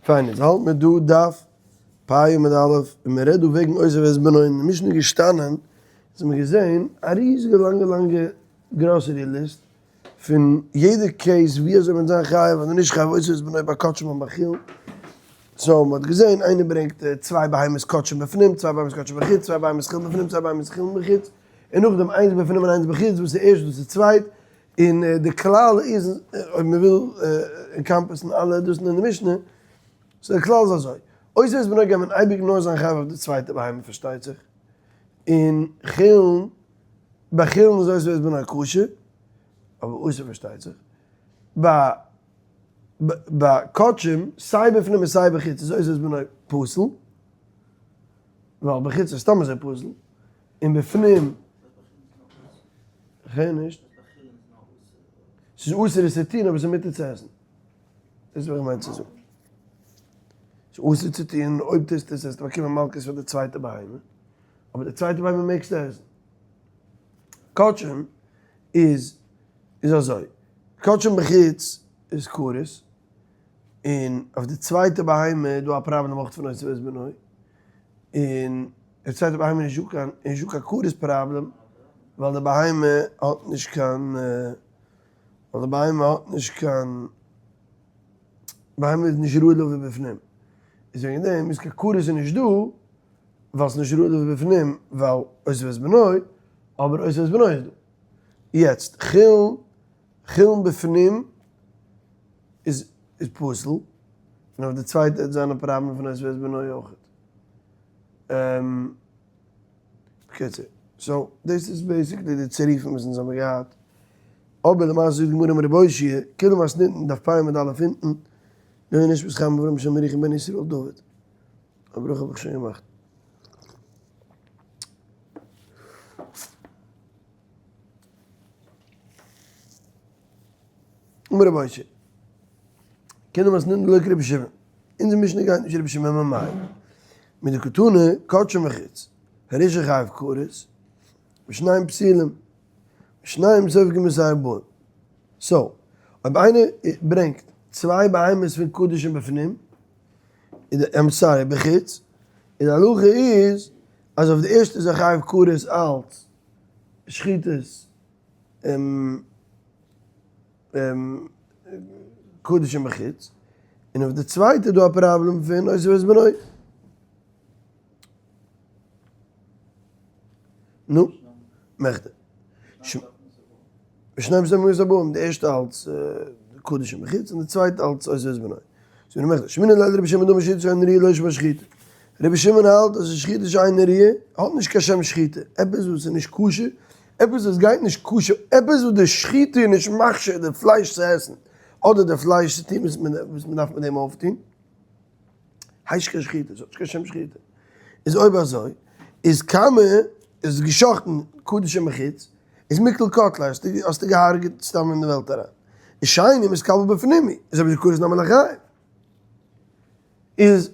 פיין איז האלט מיר דא דף פ' עמוד א' און מען רעדט דא וועגן עוזב את בנו אין די משנה געשטאנען איז מען געזען א ריזיגע לאנגע לאנגע grocery list פון יעדע case ווי אזוי מען זיין חייב אדער נישט חייב עוזב את בנו ביי קדשים און ביי חולין so מען האט געזען איינער ברענגט צוויי בהמות קדשים בפנים צוויי בהמות קדשים בחוץ צוויי בהמות חולין בפנים צוויי בהמות חולין בחוץ און נאכדעם איינס בפנים און איינס בחוץ וואס איז ערשט וואס איז צווייט און די כלל איז אויב מען וויל encompass ן אלע דאס אין די משנה, so די כלל איז אזוי, עוזב את בנו גייט מען אייביג נאר זיין חייב אויף די צווייטע בהמה פארשטייט זיך, און חולין, ביי חולין איז עוזב את בנו כשר, אבער אסור פארשטייט זיך, ביי ביי קדשים סיי בפנים און סיי בחוץ איז עוזב את בנו פסול, ווייל בחוץ איז סתם אזוי פסול, און בפנים. כ'הער נישט. ס'איז אסור עס צו טון אבער ס'איז מותר צו עסן. דאס איז וואס איך מיין צו זאגן. ס'איז אסור צו טון, אויב טוסטו עס וועסטו באקומען מלקות פאר די צווייטע בהמה, אבער די צווייטע בהמה מעגסטו עסן. קדשים איז איז אזוי, קדשים בחוץ איז כרת, און אויף די צווייטע בהמה איז דא א פראבלעם אויך פון עוזב את בנו, און די צווייטע בהמה איז נישטא קיין נישטא קיין כרת פראבלעם ווייל די בהמה האט נישט קיין ווייל די בהמה האט נישט קיין בהמה איז נישט ראוי לבוא בפנים איז וועגן דעם איז קיין כרת איז נישט דא ווייל ס'איז נישט ראוי לבוא בפנים ווייל עוזב את בנו אבער עוזב את בנו איז דא יעצט חולין חולין בפנים איז איז פסול און אויף די צווייטע וועט זיין א פראבלעם פון עוזב את בנו אויכעט. בקיצור, so דאס איז basically די צירופים וואס אונז האבן געהאט. אבער למעשה זאגט די גמרא אמר רבי אושעיא, כולה מתניתין דף פ' עמוד א' אונטן, לעילוי נשמת חיים אברהם שם ירוחם בן ישראל דוד. א ברכה האב איך שוין געמאכט. אמר רבי אושעיא, כולה מתניתין דלא כרבי שמעון. אונזער משנה גייט נישט רבי שמעון ממאי. מדקתני קדשים בחוץ, הראשון חייב כרת, ושניהם פסולים, ושניהם סופגין בשר ארבעים. so, אויב איינער ברענגט צוויי בהמות פון קדשים בפנים, I'm sorry, בחוץ, און די הלכה איז אז אויף די ערשטע איז ער חייב כרת אלץ שחיטת קדשים בחוץ, און אויף די צווייטע איז דא א פראבלעם פון עוזב את בנו. נו, מכדי. ושניהם סופגין בשר ארבעים, די ערשטע אלץ קדשים בחוץ און די צווייטע אלץ עוזב את בנו. זאגט די מכדי, שמעינן ליה דרבי שמעון דאמר שחיטה שאינה ראויה לא שמה שחיטה. רבי שמעון האלט אז שחיטה שאינה ראויה האט נישט קיין שם שחיטה, עפעס וואס איז נישט כשר, עפעס וואס גייט נישט כשר, עפעס וואס די שחיטה איז נישט מכשיר די פלייש צו עסן, אדער די פלייש צו טון וואס מען דארף מיט דעם אויפטון, הייסט קיין שחיטה, ס'האט נישט קיין שם שחיטה. איז אויב אזוי, איז כמה איז געשאכטן קדשים בחוץ, איז מיקל קטלא, האסטו געהארגעט סתם אין די וועלט אריין. איז שני מתקבל בפנים, איז אבער די כרת נמי ליחייב. איז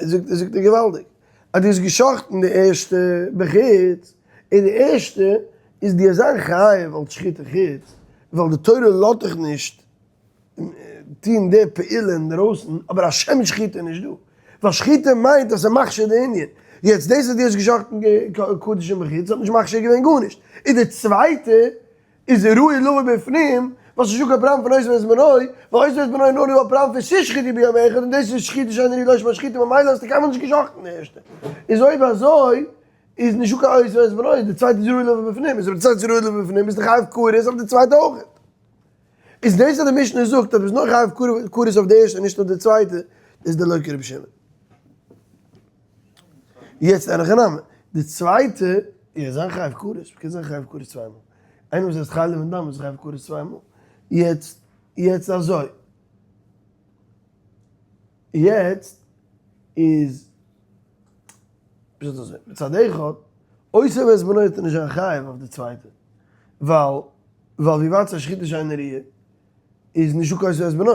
זאגט ער געוואלדיג, אז דו האסט געשאכטן די ערשטע בחוץ, און די ערשטע איז דיר זיין חייב אלס שחיטה חוץ, ווייל די תורה לאזט דיך נישט טון די פעולה אינדרויסן, אבער א שם שחיטה איז נישט דא, ווייל שחיטה מיינט אז ס'איז מכשיר די ענין, יעצט דאס אז דו האסט געשאכטן קדשים בחוץ האט נישט מכשיר געווען גארנישט, און די צווייטע איז ראוי לבוא בפנים, ווייל ס'איז נישטא קיין פראבלעם פון עוזב את בנו, ווייל עוזב את בנו איז נאר דא א פראבלעם פון ששחטו ביום אחד און דאס איז שחיטה שאינה ראויה לא שמה שחיטה ממילא האסטו קיינמאל נישט געשחט'ן די ערשטע, איז אויב אזוי איז נישטא קיין עוזב את בנו, די צווייטע איז ראוי לבוא בפנים, איז אויב די צווייטע איז ראוי לבוא בפנים ביסטו חייב כרת אויף די צווייטע אויך. איז דאס אז די משנה זאגט אז ביסט נאר חייב כרת אויף די ערשטע און נישט אויף די צווייטע, איז דלא כרבי שמעון. יעצט אין הכי נמי, די צווייטע איז זיין חייב כרת, מ'קען זיין חייב כרת צוויי מאל. איינער וואס עסט חלב און דם איז חייב כרת צוויי מאל. יעצט, יעצט אזוי. יעצט איז, פשוט אזוי, מצד אחד, עוזב את בנו איז נישט זיין חייב אויף די צווייטע, ווייל, ווייל ווי ווייט ס'איז א שחיטה שאינה ראויה, איז נישטא קיין עוזב את בנו.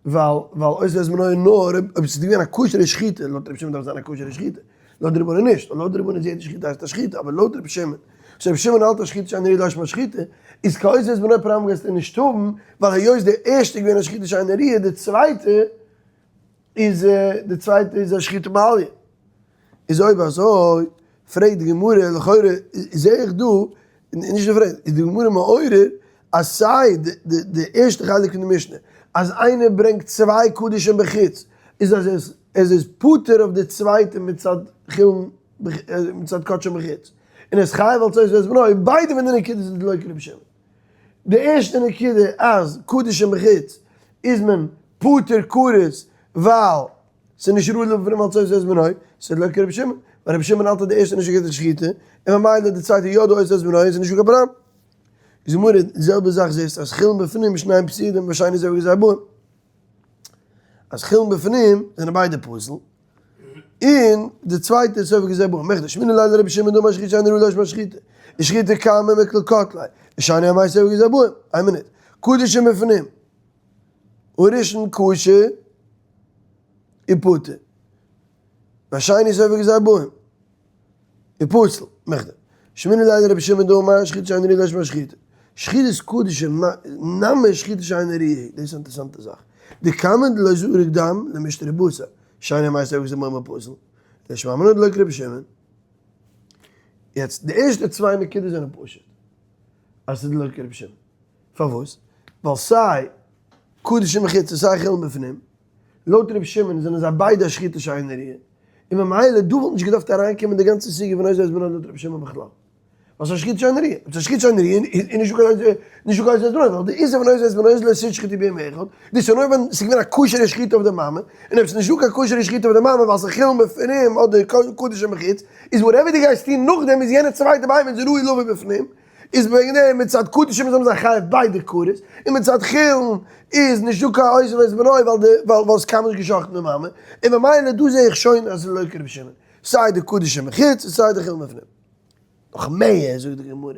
ווייל ווייל עוזב את בנו איז נאר אויב ס'איז געווען א כשר'ע שחיטה, לויט רבי שמעון דארף זיין א כשר'ע שחיטה, לויט די רבנן נישט, לויט די רבנן איז יעדע שחיטה הייסט א שחיטה, אבער לויט רבי שמעון, so רבי שמעון האלט אז שחיטה שאינה ראויה לא שמה שחיטה, איז קיין עוזב את בנו פראבלעם גייסטו נישט האבן, ווייל היות די ערשטע איז געווען א שחיטה שאינה ראויה, די צווייטע. איז די צווייטע איז א שחיטה מעליא. איז אויב אזוי פרעגט די גמרא לכאורה זעה איך דא, נישט די פרעגט, איז די גמרא מעורר אז סיי די ערשטע חלק פון די משנה אז איינער ברענגט צוויי קדשים בחוץ איז אז עס איז פטור אויף די צווייטע מצד חולין מצד קדשים בחוץ און ער איז חייב אלס עושה את בנו, ביידע פון די נקודות איז דלא כרבי שמעון. די ערשטע נקודה אז קדשים בחוץ איז מען פטור כרת ווייל ס'איז נישט ראוי לבפנים אלס עושה את בנו, ס'איז דלא כרבי שמעון, ווייל רבי שמעון האלט אז די ערשטע איז נישט א גוטע שחיטה, און ממילא די צווייטע יא די עושה את בנו איז נישט דא קיין פראבלעם. איז גמרא די זעלבע זאך זעסט אז חולין בפנים שניהם פסולים והשני סופו כזה ארבעים. אז חולין בפנים זענען ביידע פסול, און די צווייטע איז סופו כזה ארבעים. מכדי שמעינן ליה לרבי שמעון דאמר שחיטה שאינה ראויה לשמה שחיטה, איז שחיטה קמא מכלל קטליה, ושני אמאי סופו כזה ארבעים. איין מינוט. קדשים בפנים. הראשון כשר ופטור. והשני סופו כזה ארבעים. ופסול. מכדי שמעינן ליה לרבי שמעון דאמר שחיטה שאינה ראויה לשמה שחיטה. שחיטת קדשים נמי שחיטה שאינה ראויה. דאס איז א אינטערעסאנטע זאך. דכמה דלא זריק דם למשתרי בשר. שני אמאי סופו כזה ארבעים ופסול. דשמע מינה דלא כרבי שמעון. יעצט די ערשטע צוויי נקודות זענען פשוט. אז ס'איז דלא כרבי שמעון. פארוואס? ווייל סיי קדשים מחוץ און סיי חולין בפנים, לויט ר' שמעון זענען זיי ביידע א שחיטה שאינה ראויה, און ממילא דא וואלט נישט געדארפט אריינקומען די גאנצע סוגיא פון עושה את בנו לויט ר' שמעון בכלל, ווייל ס'איז א שחיטה שאינה ראויה, אויב ס'איז א שחיטה שאינה ראויה איז נישטא קיין נישטא קיין עושה את בנו, ווייל די איסור פון עושה את בנו איז לא תשחטו ביום אחד, דאס איז נאר ווען ס'איז געווען א כשר'ע שחיטה אויף די מאמע, און אויב ס'איז נישטא קיין כשר'ע שחיטה אויף די מאמע ווייל ס'איז חולין בפנים אדער קדשים מחוץ, איז whatever דו גייסט טון נאכדעם איז יענע צווייטע בהמה איז ראוי לבוא בפנים. איז וועגן דעם מצד קדשים איז האבן זיי חייב ביידע כרת, און מצד חולין איז נישט דא קיין עושה את בנו ווייל די ווייל עס קיינמאל נישט געשחט'ן די מאמע, און ממילא דא זעה איך שוין אז עס איז לא כרבי שמעון, סיי די קדשים מחוץ און סיי די חולין בפנים. נאך מער זאגט די גמרא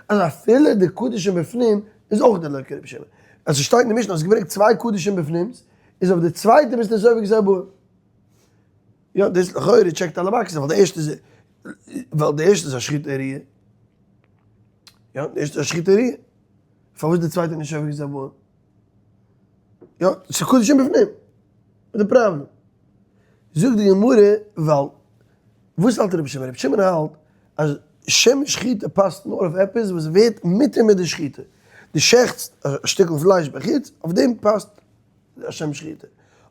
אז אפילו די קדשים בפנים איז אויך די לא כרבי שמעון, אז עס שטייט אין די משנה האסט געברענגט צוויי קדשים בפנים'ס, איז אויף די צווייטע ביסטו סופק את הארבעים. יא דאס לכאורה check ט אלע boxes ווייל די ערשטע איז ווייל די ערשטע איז א שחיטה ראויה. יא די ערשטע איז א שחיטה ראויה. פארוואס די צווייטע נישט סופק את הארבעים? יא ס'איז קדשים בפנים. וואס די פראבלעם? זאגט די גמרא ווייל וואס האלט רבי שמעון? רבי שמעון האלט אז שם שחיטה פאסט נאר אויף עפעס וואס ווערט מותר מיט די שחיטה. דו שעכטסט א שטיקל פלייש בחוץ אויף דעם פאסט א שם שחיטה.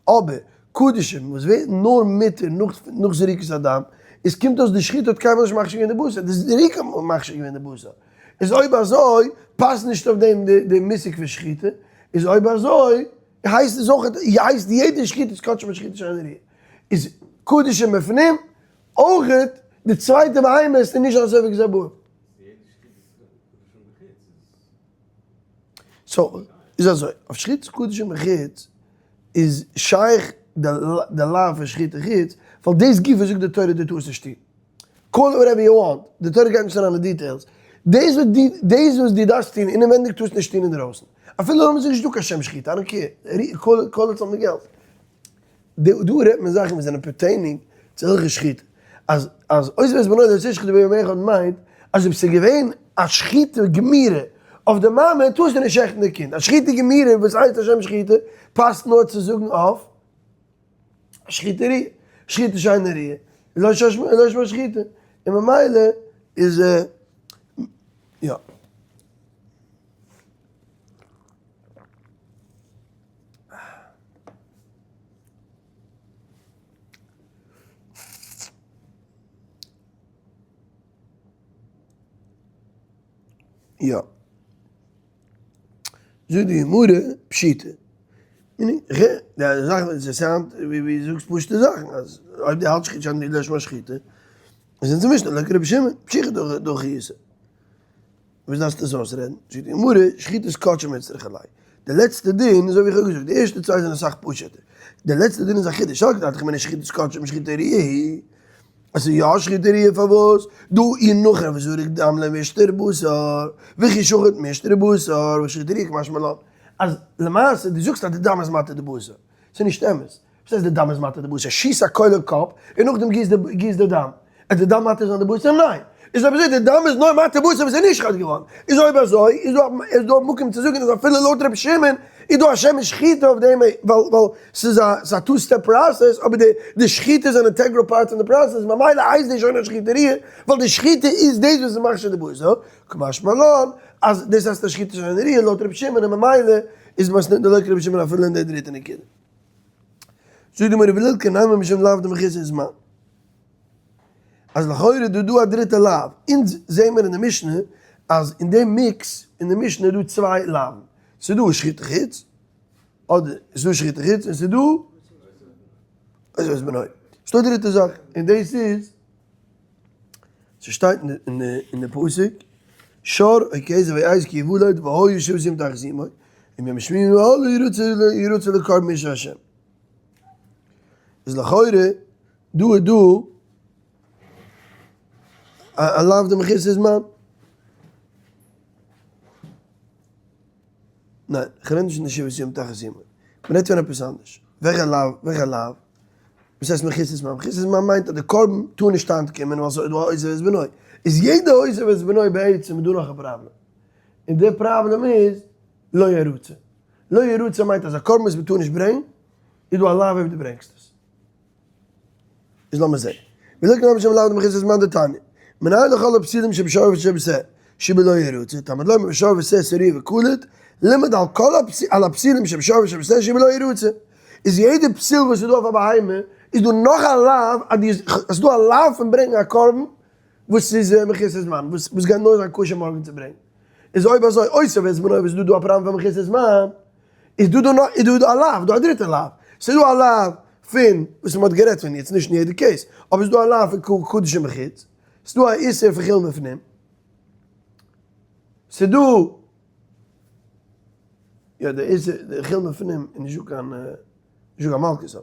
אבער קדשים וואס ווערן נאר מותר נאך זריקת הדם, איז קומט אויס די שחיטה האט קיינמאל נישט מכשיר געווען די בשר, די זריקה האט מכשיר געווען די בשר. איז אויב אזוי פאסט נישט אויף דעם די מושג פון שחיטה, איז אויב אזוי הייסט עס אויך הייסט יעדע שחיטה איז קדשים ושחיטה שאינה ראויה. איז קדשים בפנים אויכעט די צווייטע בהמה איז נישט אזוי ווי גזע בוים. so איז אזוי, אויף שחיטת קדשים בחוץ איז שייך די לאו פון שחיטה חוץ, ווייל דאס גופא זאגט די תורה דו טארסט נישט טון. call it whatever you want, די תורה גייט נישט אריין אין details. דאס וואס דו דאס וואס דו דארפסט טון אינעווענדיג טארסט נישט טון אינדרויסן. אפילו אויב עס איז נישטא קיין שם שחיטה, I don't care, call it something else. דא רעדט מען זאכן וואס זענען pertaining צו הלכות שחיטה. אז אז עוזב את בנו לא תשחטו ביום אחד מיינט אז אויב ס'איז געווען א שחיטה גמירה אויף די מאמע טארסטו נישט שעכטן די קינד. א שחיטה גמירה וואס הייסט א שם שחיטה פאסט נאר צו זאגן אויף שחיטה ראויה. שחיטה שאינה ראויה איז לא שמה שחיטה. און ממילא איז יא. יא. זאגט די גמרא פשיטא. די זאך וואס עס sound ווי ווי זאגסט פשוטע זאכן אז אויב די האלטסט שחיטה שאינה ראויה לשמה שחיטה איז אונזער משנה לא כרבי שמעון פשיטא דהכי. וואס דארפסטו עס אויסרעדן? זאגט די גמרא, שחיטת קדשים איצטריכא ליה. די לעצטע דין, אזוי ווי איך האב געזאגט, די ערשטע צוויי זענען אסאך פשוט'ער. די לעצטע דין איז א חידוש, סלקא דעתך אמינא שחיטת קדשים שחיטה ראויה היא. עס איז יא שחיטה ראויה פארוואס? דהא אי נכרף וזרק דם לא משתרי בשר, וכי שחט משתרי בשר, ושחיטה ראויה קמשמע לן. אז למעשה דו זאגסט אז די דם איז מתיר די בשר. ס'איז נישט אמת. וואס הייסט די דם איז מתיר די בשר? שיס א קויל אין קאפ און נאכדעם גיס די גיס די דם. איז די דם מתיר זיין די בשר? ניין. איז אויב אזוי די דם איז נאר מתיר בשר וואס איז נשחט געווארן. איז אויב אזוי איז דא איז דא מקום צו זאגן אז אפילו לויט רבי שמעון איז דא א שם שחיטה אויף דעם ווייל ווייל ס'איז א ס'איז א two step process אבער די די שחיטה איז אן integral part פון די process ממילא הייסט דאס שוין א שחיטה ראויה ווייל די שחיטה איז דאס וואס איז מכשיר די בשר קא משמע לן אז דאס הייסט א שחיטה שאינה ראויה לויט רבי שמעון און ממילא איז מתניתין דלא כרבי שמעון אפילו אין די דריטע נקודה. זאגט די גמרא וליל כנמר משום לאו דמחוסר זמן. אז לכאורה איז דא דא א דריטע לאו, אונז זעהן מיר אין די משנה אז אין די mix אין די משנה איז דא צוויי לאוו'ן, ס'איז דא שחוטי חוץ, אדער ס'איז דא שחוטי חוץ און ס'איז דא עוזב את בנו, ס'איז דא א דריטע זאך און דאס איז, ס'שטייט אין די פסוק, שור או כשב או עז כי יולד והיה שבעת ימים תחת אמו, ומיום השמיני והלאה ירצה לקרבן אשה השם. איז לכאורה דא איז דא א לאו דמחוסר זמן. ניין, כ'רעד נישט פון די שבעת ימים תחת אמו. מ'רעדט פון עפעס אנדערש. וועלכע לאו? וועלכע לאו? וואס הייסט מחוסר זמן? מחוסר זמן מיינט אז די קרבן טאר נישט היינט קומען ווייל ס'איז דא א עוזב את בנו. איז יעדע עוזב את בנו בעצם איז דא נאך א פראבלעם. און די פראבלעם איז לא ירצה. לא ירצה מיינט אז א קרבן וואס מ'טאר נישט ברענגן, איז דא א לאו אויב דו ברענגסט עס. איז לאמיר זעהן. ולא כנ בשם לאו דמחוסר זמן דתניא. מנין לכל הפסילים שבשור ושבשה שבלא ירצה, תלמוד לומר בשור ושה שרוע וקלוט, לימד על כל על הפסילים שבשור ושבשה שבלא ירצה. איז יעדע פסיל וואס איז דא אויף א בהמה, איז דא נאך א לאו, אז די, ס'איז דא א לאו פון ברענגן א קרבן וואס איז מחוסר זמן, וואס וואס גייט נאר זיין כשר מארגן צו ברענגן. איז אויב אזוי, עוזב את בנו וואס איז דא דא א פראבלעם פון מחוסר זמן, איז דא דא נאך איז דא דא א לאו, דא א דריטע לאו, ס'איז דא א לאו פון וואס מ'האט גערעדט פון יעצט נישט אין יעדע case, אבער ס'איז דא א לאו פון קדשים בחוץ, ס'איז דא א איסור פון חולין בפנים, ס'איז דא יא די איסור די חולין בפנים איז נישט דא קיין נישט דא קיין מלקות אבער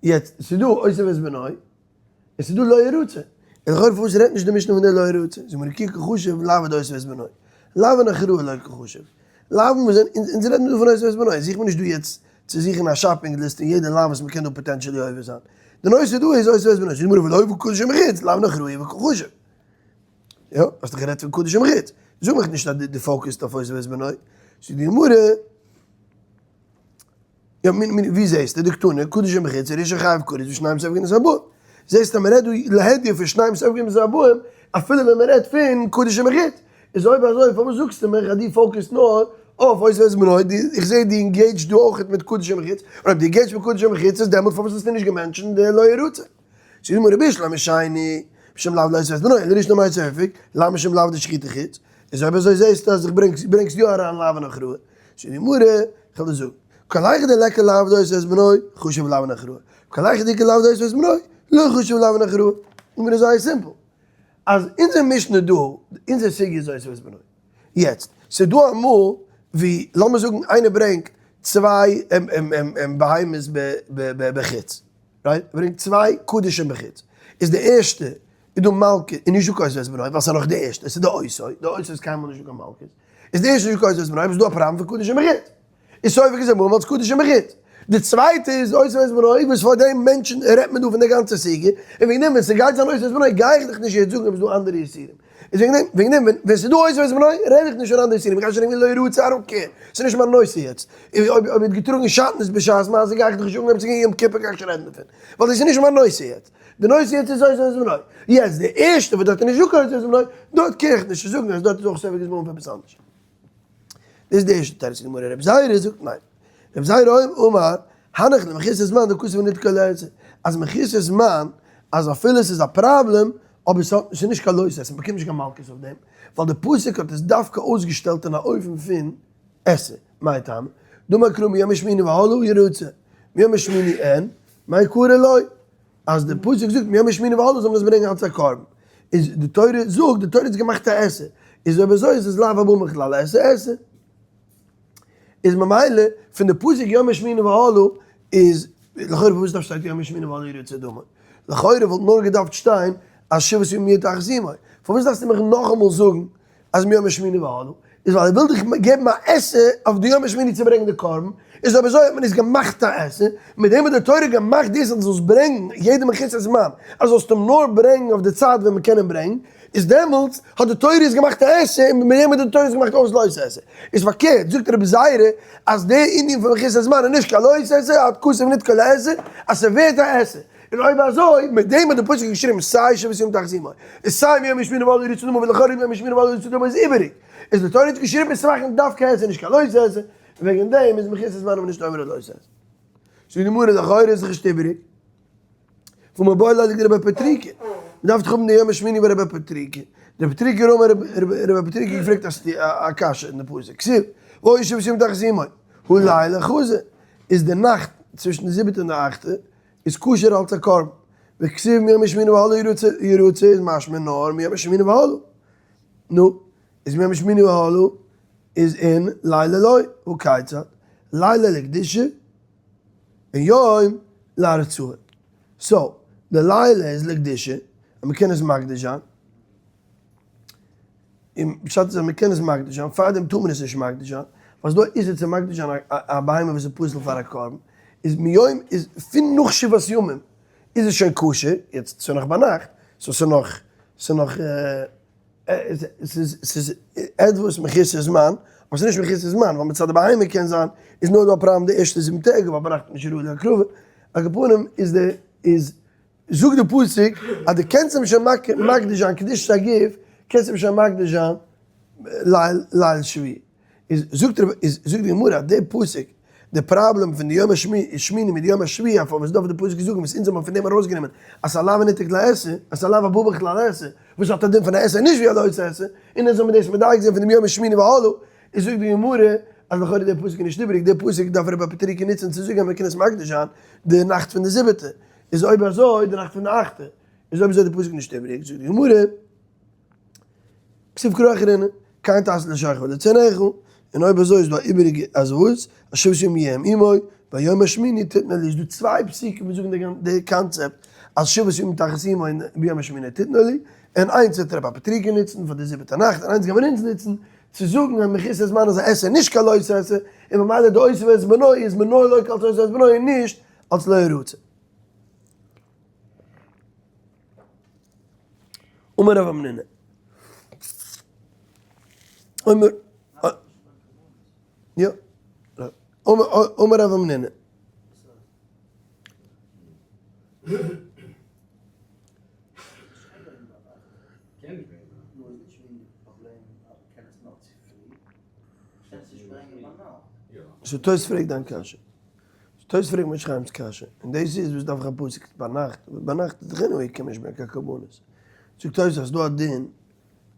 יעצט ס'איז דא עוזב את בנו. עס איז דא לא ירצה. און לכאורה פארוואס רעדט נישט די משנה פון די לא ירצה? זאגט מיר כי קא חשיב לאו דעוזב את בנו. לאו הכרעה לא קא חשיב. לאו וואס זענען, אונז רעדן דא פון עוזב את בנו. זוכט מען נישט דא יעצט צו זוכן א shopping list פון יעדע לאו וואס מען קען דא potentially עובר זיין. די נושא דא איז עוזב את בנו. זאגט מיר ולא קדשים בחוץ, לאו הכרעה קא חשיב. יא, האסט דאך גערעדט פון קדשים בחוץ. זאג מיך נישט אז דו focus ט אויף עוזב את בנו. זאגט די גמרא. יא מ מ ווי זעסטו דקתני קדשים בחוץ הראשון חייב כרת ושניהם סופגין את הארבעים זעסט אז מ'רעדט דא להדיא פון שניהם סופגין את הארבעים אפילו ווען מ'רעדט פון קדשים בחוץ איז אויב אזוי פארוואס זאגסטו מיך אז דו focus ט נאר אויף עוזב את בנו די איך זעה דו engage ט דא אויכעט מיט קדשים בחוץ און אויב דו engage ט מיט קדשים בחוץ איז דעמאלט פארוואס האסטו נישט גע mention ט די לא ירצה זאגט די גמרא בשלמא שני משום לאו דעוזב את בנו אלא ראשון דמאי ספק לאו משום לאו דשחוטי חוץ איז אויב אזוי זעסטו אז איך ברענג ברענגסט יא אריין לאו און הכרעה זאגט די גמרא, איך וועל דיר זאגן, כל היכא דליכא לאו דעוזב את בנו, חשיב לאו הכרעה, כל היכא דאיכא לאו דעוזב את בנו, לא חשיב לאו הכרעה. די גמרא איז זייער simple, אז אונזער משנה דא, אונזער סוגיא איז עוזב את בנו. יעצט, ס'איז דא אמאל ווי, לאמיר זאגן איינער ברענגט צוויי בהמות בחוץ, right? ער ברענגט צוויי קדשים בחוץ, איז די ערשטע איז דא מלקות, איז נישט דא קיין עוזב את בנו, ווייל ס'איז נאך די ערשטע, ס'איז די אותו, די אותו איז קיינמאל נישט דא קיין מלקות. איז די ערשטע נישט קיין עוזב את בנו, איז דא א פראבלעם פון קדשים בחוץ. איז סופג את הארבעים אלס קדשים בחוץ. די צווייטע איז עוזב את בנו, וואס פאר דעם מענטשן רעדט מען דא פון די גאנצע סוגיא, און וועגן דעם ווען ס'גייט זיין עוזב את בנו גיי איך דיך נישט יעצט זאגן אויב איז דא אנדערע איסורים. איז וועגן דעם, וועגן דעם ווען ס'איז דא עוזב את בנו רעד איך נישט פון אנדערע איסורים, איך גיי נישט ארום גיין לא ירצה I don't care, ס'איז נישט מיין נושא יעצט. אויב אויב ער האט געטראגן שעטנז בשעת מעשה גיי איך דיך נישט אנהויבן צו גיין יום כיפור גיי איך נישט רעדן דערפון, ווייל דאס איז נישט מיין נושא יעצט. די נושא יעצט איז עוזב את בנו. יעצט די ערשטע וואס דארט איז נישט דא קיין עוזב את בנו, דארט קען איך נישט זאגן אז דארט איז אויך סופג את הארבעים עפעס אנדערש. דאס איז די ערשטע תירוץ אין גמרא. רבי זירא זאגט ניין. רבי זירא אמר, הנח למחוסר זמן דכתב ונדכה לעשה. אז מחוסר זמן, אז אפילו עס איז א פראבלעם, אבער עס האט, עס איז נישט קיין לא תעשה, מען באקומט נישט קיין מלקות אויף דעם, ווייל די פסוק האט עס דווקא אויסגעשטעלט אין א אופן פון עשה. מאי טעמא? דאמר קרא מיום השמיני והלאה ירצה, מיום השמיני אין, מעיקרא לא. אז די פסוק זאגט מיום השמיני והלאה זאל מען עס ברענגען אלס א קרבן, איז די תורה זאגט, די תורה האט געמאכט א עשה, איז אויב אזוי איז עס לאו הבא מכלל עשה עשה. איז ממילא פון די פסוק יום השמיני והלאה איז לכאורה פארוואס דארף שטיין יום השמיני והלאה ירצה דמו? לכאורה וואלט נאר געדארפט שטיין אז שבעת ימים יהיה תחת אמו. פארוואס דארפסטו מיך נאכאמאל זאגן אז מיום השמיני והלאה איז ווייל ער וויל דיך געבן א עשה אויף די יום השמיני צו ברענגען די קרבן, איז אויב אזוי האט מען עס געמאכט א עשה, מיט דעם האט די תורה געמאכט דאס אז דו זאלסט ברענגן יעדע מחוסר זמן, אז זאלסט אים נאר ברענגן אויף די צייט ווען מען קען אים ברענגן, איז דעמאלטס האט די תורה עס געמאכט א עשה און מיט דעם האט די תורה עס געמאכט אויס לא תעשה. איז פארקערט זאגט רבי זיירא אז די ענין פון מחוסר זמן איז נישט קיין לא תעשה עד כתוב ניתקו לעשה אז ס'ווערט א עשה. און אויב אזוי מיט דעם האט די פסוק געשריבן סיי שבעת ימים תחת אמו און סיי מיום השמיני והלאה ירצה דמו ולכאורה מיום השמיני והלאה ירצה דמו איז איבעריג. איז די תורה האט געשריבן עס צו מאכן דווקא עשה נישט קיין לא תעשה און וועגן דעם איז מחוסר זמן נישט אומר לא תעשה. זאגט די גמרא לכאורה איז דאך נישט איבעריג. פון מבוא ליידיג די רבי פטריקה. מ'דארף דאך האבן די יום השמיני ביי רבי פטריקה. דער פטריקה רמ רבי פטריקה געפרעגט א קשיא אין די פסוק. כתיב, והיה שבעת ימים תחת אמו, הלילה חזה. איז די נאכט צווישן די זיבעטע און די אכטע איז כשר אלס א קרבן. וכתיב מיום השמיני והלאה ירצה איז משמע נאר מיום השמיני והלאה. נו, איז מיום השמיני והלאה איז אין לילה לא, הא כיצד? לילה לקדושה און יום להרצאה. so, די לילה איז לקדושה, אז מ'קען עס מקדיש זיין. און פשט איז אז מ'קען עס מקדיש זיין, פארדעם טאר מען עס נישט מקדיש זיין, ווייל ס'דא א איסור צו מקדיש זיין א בהמה וואס איז פסול פאר א קרבן, איז מיום איז פון נאך שבעת ימים איז עס שוין כשר, יעצט ס'איז נאך ביינאכט, so ס'נאך ס'נאך ס'איז עטוואס מחוסר זמן, אבער ס'איז נישט מחוסר זמן, ווייל מצד די בהמה קען זיין איז נאר דא א פראבלעם די ערשטע 7 טעג, אבער ביינאכט איז נישט ראוי להקרבה, על כל פנים איז די איז זאגט די פסוק אז דו קענסט אים שוין מקדיש זיין קדושת הגוף, קענסט אים שוין מקדיש זיין ליל שביעי. איז זאגט איז זאגט די גמרא אז די פסוק די פראבלעם פון די יום השמיני מיט די יום השביעי אויף וואס דארף די פסוק זאגן וואס אונז האבן פון דעם ארויסגענומען אז ס'איז א לאו ניתק לעשה אז ס'איז א לאו הבא בכלל עשה וואס האט א דין פון א עשה נישט ווי א לא תעשה און אונז האבן דאס מדייק געווען פון דעם יום השמיני והלאה איז זאגט די גמרא אז לכאורה די פסוק איז נישט איבעריג די פסוק דארף רבי אפוטריקא נוצן צו זאגן אז מ'קען עס מקדיש זיין די נאכט פון די זיבעטע איז אויב אזוי די נאכט פון די אכטע איז אויב אזוי די פסוק נישט איבעריג זאגט די גמרא כתיב קרא אחרינא, כן תעשה לשורך ולצאנך, און אויב אזוי איז דא א איבעריגע אז וואס? אז שבעת ימים יהיה עם אמו, והיום השמיני תתנה לי, איז דא צוויי פסוקים וואס זאגן די קאנצעפט אז שבעת ימים תחת אמו און ביום השמיני תתנה לי, און איינס וועט רבי אפוטריקא נוצן פאר די זיבעטע נאכט און איינס גייען מיר אונז נוצן צו זאגן אז מחוסר זמן איז א עשה נישט קיין לא תעשה, און ממילא די אותו ואת בנו איז מען נאר לוקח אלס אותו ואת בנו און נישט אלס לא ירצה. אמר רב המנונא. אמר יא. אמר רב המנונא. so תוס' פרעגט דיין קשיא. תוס' פרעגט משה חיים'ס קשיא, און דאס איז וואס דארף איך א פסוק ביינאכט, ביינאכט איז דאך anyway קען מען נישט ברענגען קיין קרבנות, זאגט תוס' אז ס'דא א דין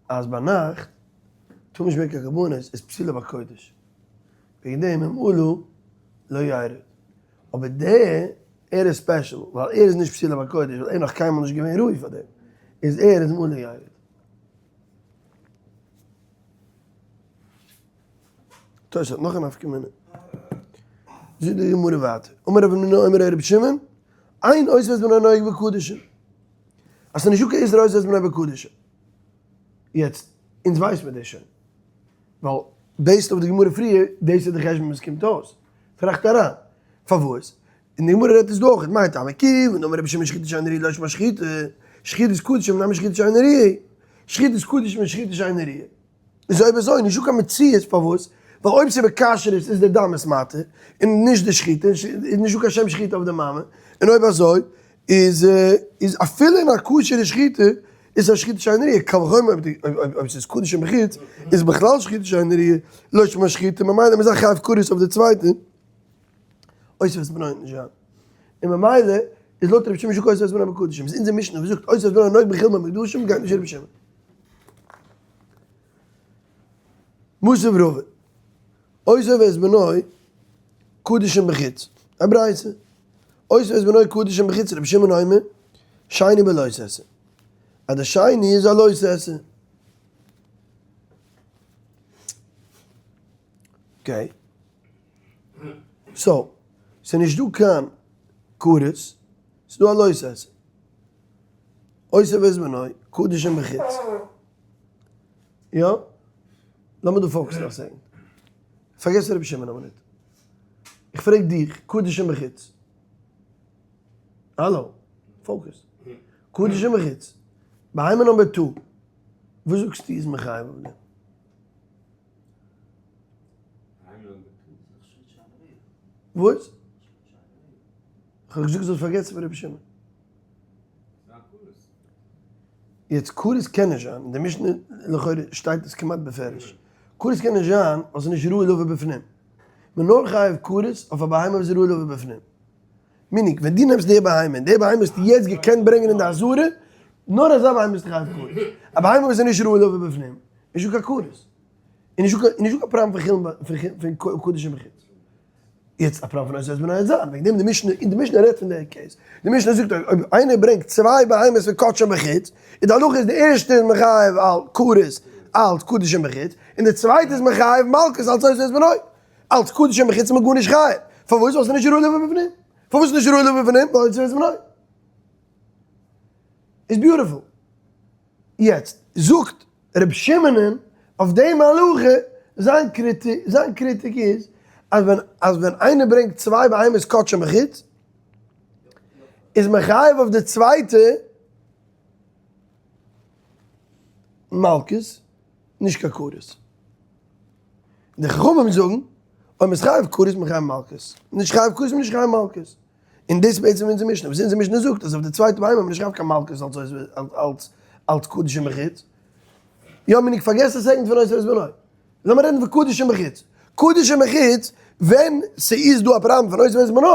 אז ביינאכט טאר מען נישט ברענגען קיין קרבנות איז פסולה בקודש, וועגן דעם אם עלה לא ירד, אבער דער ער איז special ווייל ער איז נישט פסולה בקודש ווייל ער איז נאך קיינמאל נישט געווען ראוי פאר דעם, איז ער איז אם עלה ירד. תוס' האט נאך א נפקא מינה. זאגט די גמרא ווייטער, אמר רב המנונא אמר רבי שמעון, אין אותו ואת בנו נוהג בקדשים. אז ס'איז נישטא קיין איסור אותו ואת בנו בקדשים. יעצט, אונז ווייסט מיר דאס שוין. ווייל based אויף די גמרא פריער, דאס איז די חשבון וואס קומט אויס. טראכט אריין. פארוואס? און די גמרא רעדט עס דא אויך, מאי טעמא כיון דאמר רבי שמעון שחיטה שאינה ראויה לא שמה שחיטה, שחיטת קדשים נמי שחיטה שאינה ראויה, שחיטת קדשים איז שחיטה שאינה ראויה. איז אויב אזוי נישטא קיין מציאות פארוואס, ווייל אויב ס'איז בכשרות איז די דם עס מתיר, און נישט די שחיטה, איז נישטא קיין שם שחיטה אויף די מאמע, און אויב אזוי איז איז אפילו אין א כשר'ע שחיטה איז א שחיטה שאינה ראויה, קל וחומר אויב ס'איז קדשים בחוץ איז בכלל שחיטה שאינה ראויה, לא שמה שחיטה, ממילא מ'איז א חייב כרת אויף די צווייטע, אותו ואת בנו נישט זיין, און ממילא איז לויט רבי שמעון נישטא קיין אותו ואת בנו בקדשים, איז אונזער משנה וואס זאגט אותו ואת בנו נוהג בחולין במוקדשים גייט נישט רבי שמעון. מתיב רבא, אותו ואת בנו קדשים בחוץ, א ברייתא, אותו ואת בנו קדשים בחוץ רבי שמעון אומר, שני בלא תעשה, אז די שני איז א לא תעשה. okay. so, ס'איז נישט דא קיין כרת, ס'איז דא א לא תעשה. אותו ואת בנו, קדשים בחוץ. יא? לאמיר דא focus ן א second. פארגעס רבי שמעון א מינוט. איך פרעג דיך, קדשים בחוץ. האלא, focus. קדשים בחוץ. בהמה number two. וואס זאגסטו איז מחייב אויף דעם? וואס? כ'האב געזאגט זאלסט פארגעסן פון רבי שמעון. יעצט כרת קען נישט זיין, אין די משנה לכאורה שטייט עס כמעט בפירוש, כרת קען נישט זיין ווייל ס'איז נישט ראוי לבוא בפנים, מ'איז נאר חייב כרת אויף א בהמה וואס איז ראוי לבוא בפנים. meaning, ווען דו נעמסט די בהמה און די בהמה האסטו יעצט געקענט ברענגען אין די עזרה, נאר אזא בהמה ביסטו חייב כרת. א בהמה וואס איז נישט ראוי לבוא בפנים, איז נישטא קיין כרת. און נישטא קיין פראבלעם פון חולין פון קדשים בחוץ. יעצט א פראבלעם פון אותו ואת בנו זיין, וועגן דעם די משנה, און די משנה רעדט פון די case. די משנה זאגט אויב איינער ברענגט צוויי בהמות פון קדשים בחוץ, איז די הלכה איז די ערשטע איז מחייב על כרת אלץ קדשים בחוץ, און די צווייטע איז מחייב מלקות אלץ אותו ואת בנו. אלץ קדשים בחוץ איז מען גארנישט חייב. פארוואס? ווייל ס'איז נישט ראוי לבוא בפנים. פארוואס איז נישט ראוי לבוא בפנים? ווייל אותו ואת בנו. איז beautiful. יעצט זאגט ר' שמעון'ען אויף דעם הלכה, זיין קריטיק, זיין קריטיק איז אז ווען אז ווען איינער ברענגט צוויי בהמות קדשים בחוץ, איז מען חייב אויף די צווייטע מלקות, נישט קיין כרת. די חכמים זאגן, אויב מ'איז חייב כרת איז מען חייב מלקות, נישט חייב כרת איז מען נישט חייב מלקות. און דאס איז בעצם אונזער משנה, וואס אונזער משנה זאגט אז אויף די צווייטע בהמה איז מען נישט חייב קיין מלקות אלס אלס אלס קדשים בחוץ. יא מען פארגעסט א second פון אותו ואת בנו. לאמיר רעדן פון קדשים בחוץ. קדשים בחוץ, ווען ס'איז דא א פראבלעם פון אותו ואת בנו,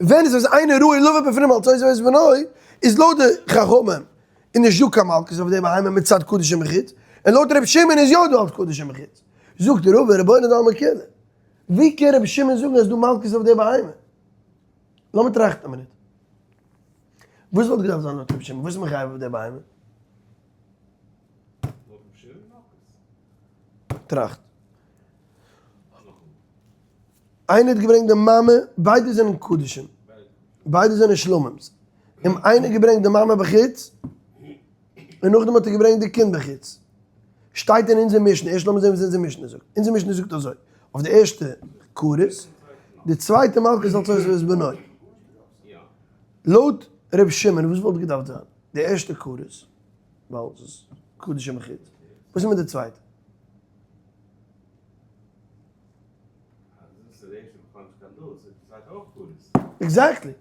ווען עס איז אינו ראוי לבוא בפנים אלס אותו ואת בנו, איז לויט די חכמים איז נישט דא קיין מלקות אויף די בהמה מצד קדשים בחוץ, און לויט רבי שמעון איז יא דא אלס קדשים בחוץ. זאגט רבא רבונו דעלמא כולא. ווי קען רבי שמעון זאגן אז דא מלקות אויף די בהמה? לאמיר טראכטן א מינוט. וואס וואלט געדארפט זיין לויט רבי שמעון? וואס איז מחייב אויף די בהמה? טראכט. איינער האט געברענגט די מאמע, ביידע זענען קדשים. ביידע זענען שלמים'ס. און איינער האט געברענגט די מאמע בחוץ, און נאכדעם האט ער געברענגט די קינד בחוץ. שטייט אין אונזער משנה, ערשט לאמיר זען וואס אונזער משנה זאגט. אונזער משנה זאגט אזוי, אויף די ערשטע כרת, די צווייטע מלקות אלס אותו ואת בנו. לויט ר' שמעון וואס וואלט געדארפט זיין? די ערשטע כרת, ווייל ס'איז קדשים בחוץ. וואס איז מיט די צווייטע? Exactly.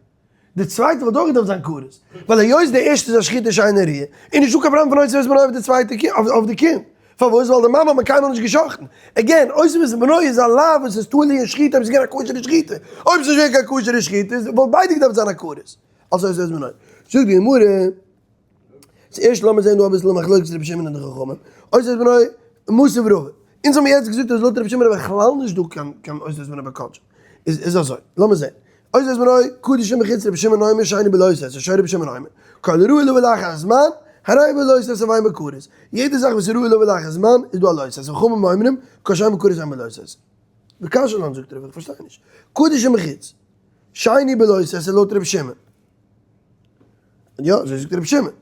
די צווייטע וואלט אויך געדארפט זיין כרת, ווייל היות די ערשטע איז א שחיטה שאינה ראויה, איז נישטא קיין פראבלעם פון אותו ואת בנו אויף די צווייטע קינד, אויף די קינד. פארוואס? ווייל די מאמע האט מען קיינמאל נישט גע'שחט'ן. Again, אותו ואת בנו איז א לאו וואס איז תלוי אין שחיטה אויב ס'איז געווען א כשר'ע שחיטה. אויב ס'איז נישט געווען קיין כשר'ע שחיטה איז וואלט ביידע געדארפט זיין א כרת. אלס אותו ואת בנו. זאגט די גמרא. צוערשט לאמיר זען דא אביסל די מחלוקת רבי שמעון און די חכמים. אותו ואת בנו מתיב רבא. אונז האבן יעצט געזאגט אז לויט רבי שמעון איז בכלל נישט דא קיין קיין אותו ואת בנו ביי קדשים. איז איז אזוי. לאמיר זען. אותו ואת בנו קדשים בחוץ רבי שמעון אומר שני בלא תעשה שהיה רבי שמעון אומר כל הראוי לבוא לאחר הזמן הרי בלא תעשה ואין בו כרת. יעדע זאך וואס איז ראוי לבוא לאחר הזמן איז דא א לא תעשה. וחכמים אומרים כל שאין בו כרת אין בו לא תעשה. וקשה לן זאגט רבא איך פארשטיי נישט. קדשים בחוץ שני בלא תעשה לויט רבי שמעון. יא, אזוי זאגט רבי שמעון.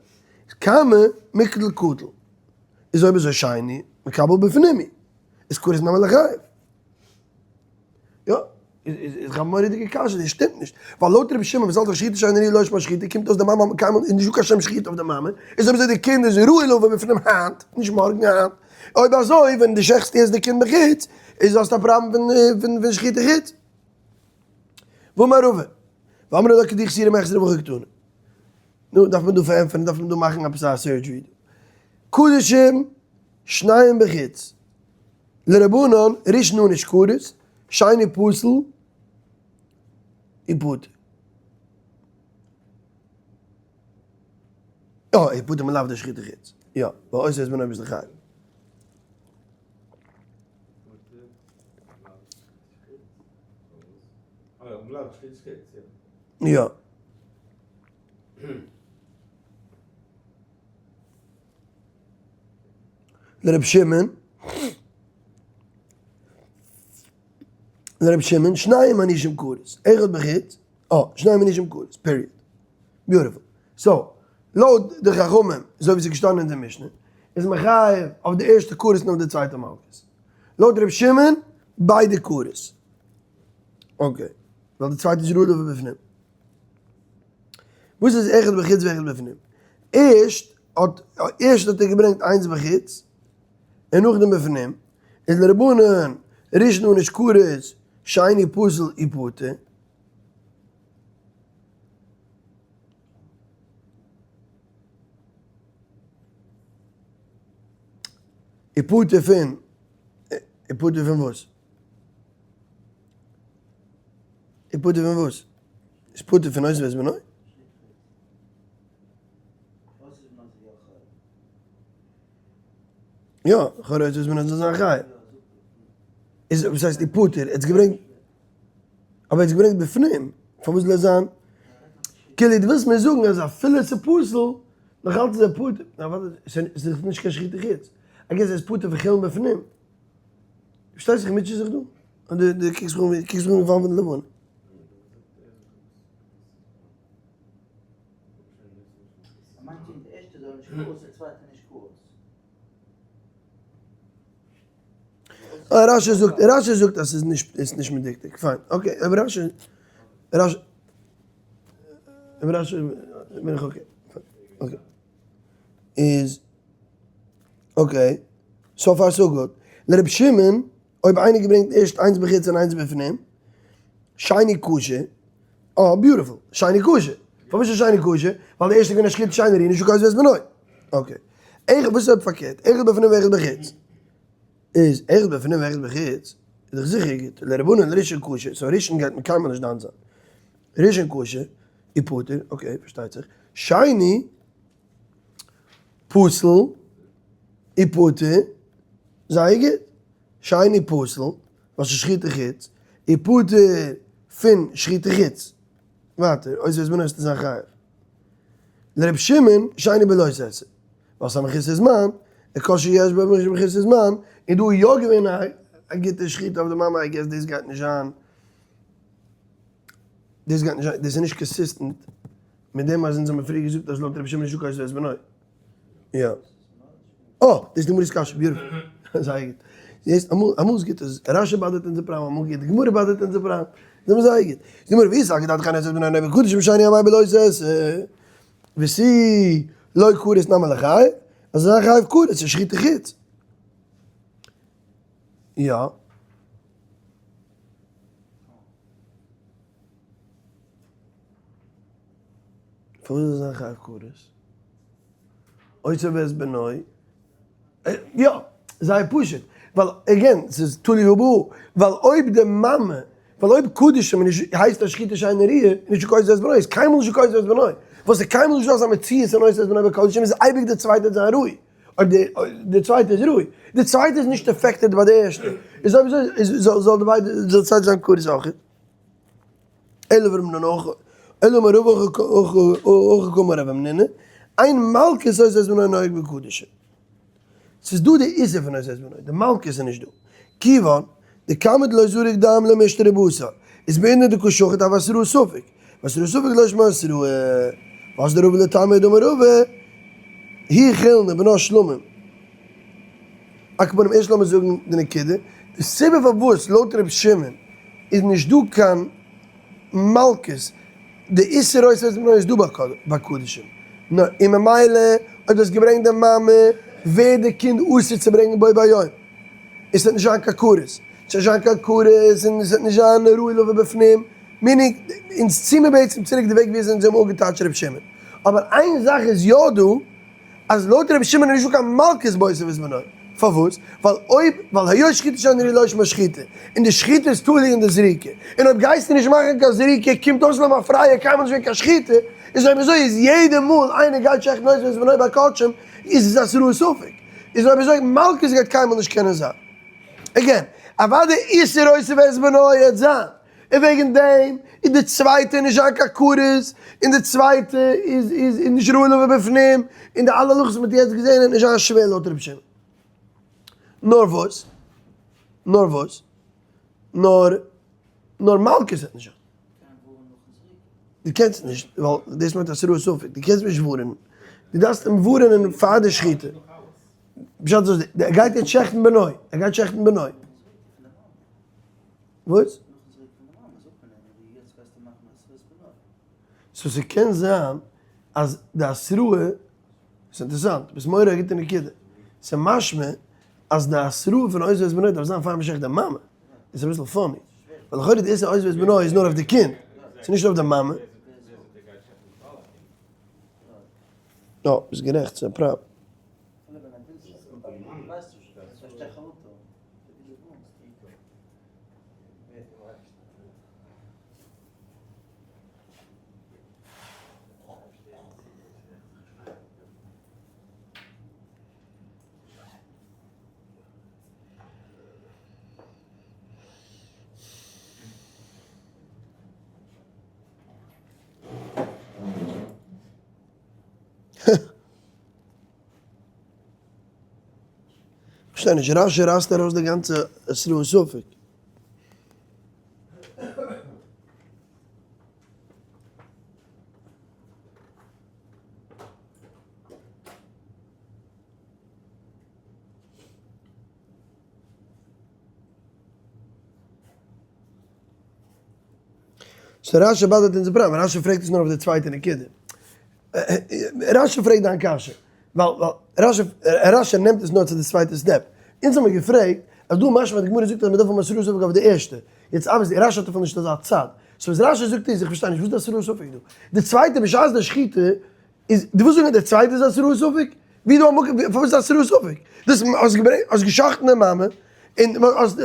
קמא מיקטל קטל. איז אויב אזוי שני, מקבל בפנימי. איז כרת נמי ליחייב. יא, איז איז א מורא'דיגע קשיא, דאס שטימט נישט. ווייל לויט רבי שמעון וואס האלט אז שחיטה שאינה ראויה לא שמה שחיטה, קומט אויס די מאמע האט קיינמאל, איז נישטא קיין שם שחיטה אויף די מאמע. איז אויב אזוי די קינד איז ראוי לבוא בפנים היינט, נישט מארגן היינט. אויב אזוי ווען דו שעכטסט יעצט די קינד בחוץ, איז האסטו א פראבלעם פון פון שחיטה חוץ. ואמר רבא, ואמרי לה כדי חסירי מחסרא והכי קתני. נו, דארף מען דא פארענטפערן, דארף מען דא מאכן עפעס א surgery דא. קדשים שניים בחוץ. לרבנן ראשון ענוש כרת, שני פסול ופטור. יא, ופטור מלאו דשחיטה חוץ. יא, ועושה את בנו בשלחיים. יא. לרבי שמעון, לרבי שמעון, שניים מענישים כרת, אחד בחוץ, אה, שניים מענישים כרת, period. Beautiful. So, לויט די חכמים, אזוי ווי ס'איז געשטאנען אין די משנה, איז מחייב אויף די ערשטע כרת און אויף די צווייטע מלקות. לויט רבי שמעון, ביידע כרת. Okay, ווייל די צווייטע איז ראוי לבוא בפנים. וואס איז אחד בחוץ ואחד בפנים? ערשט. האט ערשט האט ער געברענגט איינס בחוץ און נאכדעם בפנים, איז לרבנן ראשון ענוש כרת שני פסול ופטור. ופטור פון, ופטור פון וואס? ופטור פון וואס? איז פטור פון אותו ואת בנו? יא, לכאורה אותו ואת בנו זאל זיין חייב. איז וואס הייסט ופטור? ער האט עס געברענגט, אבער ער האט עס געברענגט בפנים, פארוואס זאל ער זיין? כאילו דו ווילסט מיר זאגן אז אפילו עס איז פסול, נאך אלץ איז ער פטור, ס'איז דאך נישט קיין שחיטה חוץ, I guess ער איז פטור פון חולין בפנים. פארשטייסט איך מוטשע זיך דא? אדער דו קוקסט מיך אן ווי קוקסט מיך אן ווי פאלן פון די לבנה? אה רשי זאגט רשי זאגט אז ס'איז נישט איז נישט מדוקדק פיין okay אבער רשי רשי אבער רשי בין איך okay okay איז okay so far so good לרבי שמעון אויב איינער געברענגט ערשט איינס בחוץ און איינס בפנים שני כשר אה beautiful שני כשר פארוואס איז שני כשר ווייל די ערשטע איז געווען א שחיטה שאינה ראויה נישט אותו ואת בנו okay איך וואס איז אויב פארקערט אחד בפנים ואחד בחוץ איז אחד בפנים ואחד בחוץ איז דאך זיכער גוט לרבנן ראשון כשר so ראשון גייט מען קיינמאל נישט דן זיין ראשון כשר ופטור okay פארשטייט זיך שני פסול ופטור זייער גוט שני פסול ווייל ס'איז שחיטה חוץ ופטור פון שחיטה חוץ ווייטער אותו ואת בנו וועסטו זיין חייב. לר' שמעון שני בלא תעשה ווייל ס'איז א מחוסר זמן, וכל שיש בו מחוסר זמן, איז דא יא געווען א גוטע שחיטה אויף די מאמע I guess דאס גייט נישט זיין, דאס גייט נישט זיין, דאס איז נישט consistent מיט דעם אז אונז האבן פריער געזאגט אז לויט ר' שמעון איז נישטא קיין אותו ואת בנו. יא. אה! דאס איז די גמרא'ס קשיא, beautiful. זייער גוט. זעסט, אמאל, אמאל איז גוט אז רשי באדערט אונזער פראבלעם, אמאל גוט די גמרא באדערט אונזער פראבלעם. זעמיר זייער גוט. די גמרא, ואי סלקא דעתך אותו ואת בנו נאמר קדשים שני אמאי בלא תעשה. ותו לא כרת נמי ליחייב, אז זיין חייב כרת איז שחיטה חוץ. יא. פארוואס זאל זיין חייב כרת? אותו ואת בנו, יא, זייער פשוט, ווייל again, ס'איז תלוי ובא, ווייל אויב די מאמע, ווייל אויב קדשים איז נישט, הייסט א שחיטה שאינה ראויה, איז נישט קיין אותו ואת בנו, איז קיינמאל נישט קיין אותו ואת בנו, וואס איז קיינמאל נישט דא אזא מציאות אין אותו ואת בנו ביי קדשים איז אייביג די צווייטע זיין ראוי, אויב די די צווייטע איז ראוי, די צווייטע איז נישט affected ביי די ערשטע, איז אויב אזוי זאל די ביידע, זאל די צווייטע זיין כרת אויך. אלא ורב המנונא הכי, אלא אמר רבא הכי קאמר רב המנונא, אין מלקות אותו ואת בנו נוהג בקדשים. ס'איז דא די איסור פון אותו ואת בנו, די מלקות איז נישט דא. כיוון דכמה דלא זריק דם לא משתרי בשר, איז בעינא דקא שחט הוה התראת ספק, והתראת ספק לא שמה התראה. וואס דרבא לטעמיה דאמר רבא, היא חולין ובנה שלמים. על כל פנים ערשט לאמיר זאגן די נקודה, די סיבה פארוואס לויט ר' שמעון איז נישט דא קיין מלקות, די איסור אותו ואת בנו איז דא ביי קדשים, נאר און ממילא אויב דו האסט געברענגט די מאמע ווערט די קינד אסור צו ברענגען בו ביום, און ס'וועט נישט זיין קיין כרת, ס'וועט נישט זיין קיין כרת און ס'וועט נישט זיין ראוי לבוא בפנים, meaning אונז ציען מיר בעצם צוריק די וועג ווי אזוי אונז האבן אפגעטייטשט ר' שמעון, אבער איין זאך איז יא דא, אז לויט רבי שמעון איז נישטא קיין מלקות באותו ואת בנו, פארוואס? ווייל אויב, ווייל היות שחיטה שאינה ראויה לא שמה שחיטה, און די שחיטה איז תלוי אין די זריקה, און אויב גייסטו נישט מאכן קיין זריקה קומט אויס למפרע קיינמאל נישט געווען קיין שחיטה, איז אויב אזוי איז יעדע מאל איינער גייט שעכטן אותו ואת בנו ביי קדשים איז עס התראת ספק, איז אויב אזוי מלקות גייט קיינמאל נישט קענען זיין. again, אוודאי איסור אותו ואת בנו וועט זיין, און וועגן דעם איז די צווייטע נישט זיין קיין כרת, און די צווייטע איז איז נישט ראוי לבוא בפנים, און די אלע הלכות וואס מ'האט יעצט געזען איז נישט זיין שווער לויט רבי שמעון. נאר וואס? נאר וואס? נאר נאר מלקות וועט נישט זיין. דו קענסט נישט, ווייל דאס מיינט התראת ספק, דו קענסט נישט ווארענען, דו דארפסט אים ווארענען פאר די שחיטה. פשט איז ער גייט יעצט שעכטן בנו, ער גייט שעכטן בנו. וואס? so ס'קען זיין אז די התראה. ס'איז אינטערעסאנט, ביסט מורה א גוטע נקודה. ס'איז משמע אז די התראה פון עוזב את בנו דארף זיין פאר מ'שחט די מאמע. איז אביסל funny. ווייל לכאורה די איסור עוזב את בנו איז נאר אויף די קינד. ס'איז נישט אויף די מאמע. יא, ביסט גערעכט, ס'איז א פראבלעם. כ'פארשטיי נישט, רשי רייסט ארויס די גאנצע התראת ספק. so רשי bother ט אונזער פראבלעם, רשי פרעגט עס נאר אויף די צווייטע נקודה. רשי פרעגט דיין קשיא, ווייל רשי נעמט עס נאר צו די צווייטע step. אונז האמיר געפרעגט אז דא משמע די גמרא זאגט אז מ'דארף האבן התראת ספק אויף די ערשטע. יעצט obviously רשי האט אפילו נישט אזא צד. so וואס רשי זאגט איז, איך פארשטיי נישט, וואס איז די התראת ספק דא? די צווייטע בשעת די שחיטה איז, דו ווילסט זאגן אז די צווייטע איז התראת ספק? ווי איז דא א מקום פארוואס איז התראת ספק? דאס האסט געברענגט האסט גע'שחט'ן די מאמע און האסט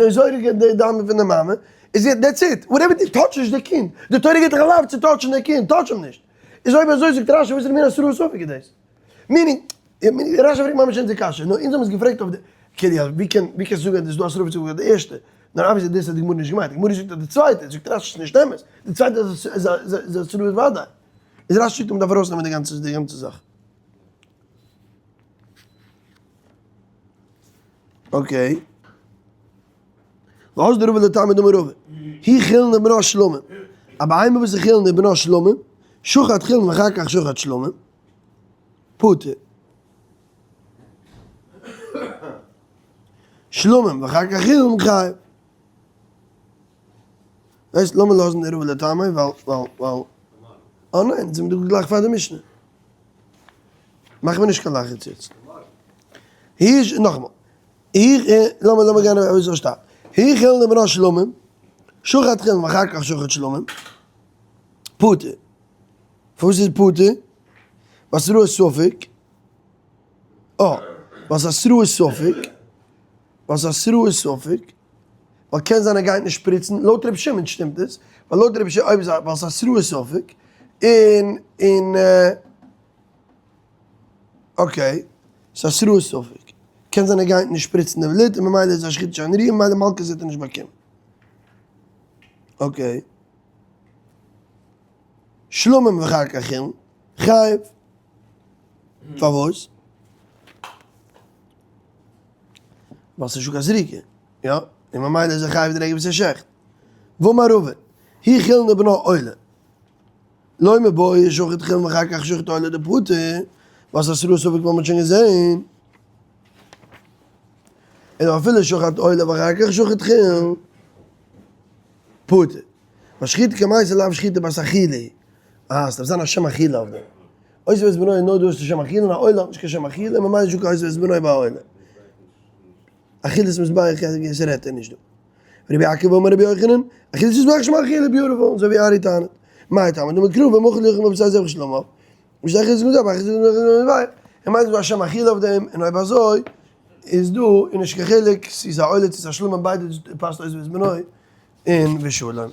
זורק די דם פון די מאמע איז that's it, whatever דו touch נישט די קינד, די תורה געבט דיך א לאו צו touch ן די קינד, touch אים נישט. איז אויב אזוי זאגט רשי וואס איז מין התראת ספק איז דאס? meaning, רשי פרעגט ממש אונזער קשיא, נאר אונז האבן עס געפרעגט אויף די, כאילו ווי קען ווי קענסטו זאגן אז עס איז דא התראת ספק אויף די ערשטע, נאר obviously דאס האט די גמרא נישט געמיינט, די גמרא זאגט אויף די צווייטע, זאגט רשי ס'איז נישט אמת, די צווייטע איז איז התראת ודאי, איז רשי זאגט אז מ'דארף ארויסנעמען די גאנצע די גאנצע זאך. okay. וואס דער רבי לטעמא דאמר רבא, היא חולין ובנה שלמים, א בהמה וואס איז חולין ובנה שלמים, שחט חולין ואחר כך שחט שלמים, פטור. שלמים ואחר כך חולין חייב. ווייסט, לאמיר לאזן די רבא לטעמא ווייל ווייל ווייל אה ניין, זעמיר דא גלייך פאר די משנה. מאך מיר נישט קיין לחץ יעצט. היש, נאכאמאל. איך, לאמיר לאמיר גיין אביסל שטאט. היא חולין ובנה שלמים, שחט חולין ואחר כך שחט שלמים, פטור. פארוואס איז פטור? ווייל ס'איז התראת ספק. אה, ווייל ס'איז התראת ספק. ווייל ס'איז התראת ספק. ווייל קען זיין ער גייט נישט שפריצן, לויט רבי שמעון שטימט עס, ווייל לויט רבי שמעון, אויב איז ווייל ס'איז התראת ספק, און און okay, ס'איז התראת ספק, קען זיין ער גייט נישט שפריצן די בלוט און ממילא איז א שחיטה שאינה ראויה ממילא מלקות וועט ער נישט באקומען. okay. שלמים ואחר כך חולין, חייב. פארוואס? ווייל ס'איז נישטא קיין זריקה, יא, און ממילא איז ער חייב די רגע וואס ער שעכט. ואמר רבא, היא חולין ובנה עולה. לא מיבעיא שחט חולין ואחר כך שחט עולה דפטור, ווייל ס'איז התראת ספק וואס מ'האט שוין געזען. און אפילו שחט עולה ואחר כך שחט חולין, פטור. ווייל שחיטה קמייתא לאו שחיטה בת אכילה היא. אה, ס'דארף זיין א שם אכילה אויף דעם. עוזב את בנו איז נאר דא איז שם אכילה און א עולה האט נישט קיין שם אכילה ממילא איז נישטא קיין עוזב את בנו ביי א עולה. אכילת מזבח עס רעדט ער נישט דא. רבי יעקב אמר רבי יוחנן, אכילת מזבח שם אכילה beautiful, אזוי ווי ארי טענה'ט. מאי טעמא דאמר קרא ומחל יאכל מבשר זבח שלמיו. נישט אכילת מזבח אכילת מזבח. ער מיינט ס'איז דא א שם אכילה אויף דעם און אויב אזוי איז דא איז נישט קיין חילוק צו ס'איז א עולה צו ס'איז א שלמים ביידע פאסט עוזב את בנו און ושלום.